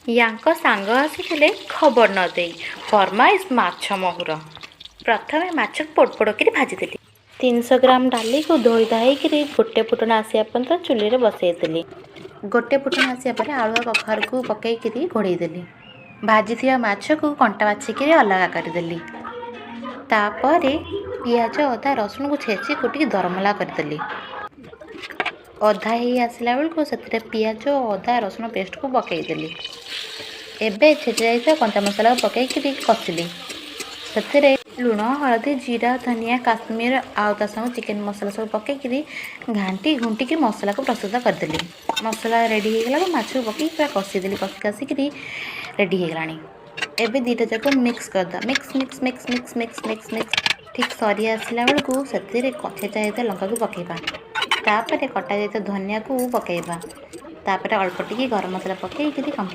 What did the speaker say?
ୟାଙ୍କ ସାଙ୍ଗ ଆସିଥିଲେ ଖବର ନ ଦେଇ। ଫରମାଇଶ ମାଛ ମହୁର। ପ୍ରଥମେ ମାଛକୁ ପୋଡ଼ ପୋଡ଼ କରି ଭାଜିଦେଲି। 300 ଗ୍ରାମ ଡାଲିକୁ ଧୋଇ ଧାଇକିରି ଗୋଟେ ଫୁଟଣ ଆସିବା ପର୍ଯ୍ୟନ୍ତ ଚୁଲିରେ ବସେଇଦେଲି। ଗୋଟେ ଫୁଟଣ ଆସିବା ପରେ ଆଳୁ ଆଉ କଖାରୁକୁ ପକେଇକିରି ଘୋଡ଼େଇ ଦେଲି। ଭାଜିଥିବା ମାଛକୁ କଣ୍ଟା ବାଛିକିରି ଅଲଗା କରିଦେଲି। ତାପରେ ପିଆଜ, ଅଦା, ରସୁଣକୁ ଛେଚି କୁଟିକି ଦରମଲା କରିଦେଲି। ଅଧା ହେଇ ଆସିଲା ବେଳକୁ ସେଥିରେ ପିଆଜ, ଅଦା, ରସୁଣ ପେଷ୍ଟକୁ ପକେଇଦେଲି। ଏବେ ଛେଚା ଯାଇଥିବା କଞ୍ଚା ମସଲାକୁ ପକେଇକିରି କଷିଲି। ସେଥିରେ ଲୁଣ, ହଳଦୀ, ଜିରା, ଧନିଆ, କାଶ୍ମୀର ଆଉ ତା ସାଙ୍ଗକୁ ଚିକେନ୍ ମସଲା ସବୁ ପକେଇକିରି ଘାଣ୍ଟି ଘୁଣ୍ଟିକି ମସଲାକୁ ପ୍ରସ୍ତୁତ କରିଦେଲି। ମସଲା ରେଡ଼ି ହେଇଗଲା, ମାଛକୁ ପକେଇକି ପୁରା କଷିଦେଲି। କଷି କଷିକିରି ରେଡ଼ି ହେଇଗଲାଣି। ଏବେ ଦୁଇଟା ଯାକ ମିକ୍ସ କରିଦେବା। Mix, mix, mix, mix, mix, mix, mix. ଠିକ୍ ସରି ଆସିଲା ବେଳକୁ ସେଥିରେ ଛେଚା ଯାଇଥିବା ଲଙ୍କାକୁ ପକେଇବା। ତାପରେ କଟା ଯାଇଥିବା ଧନିଆକୁ ପକେଇବା। ତାପରେ ଅଳ୍ପ ଟିକେ ଗରମ ମସଲା ପକେଇକିରି କମ୍ପ୍ଲିଟ୍।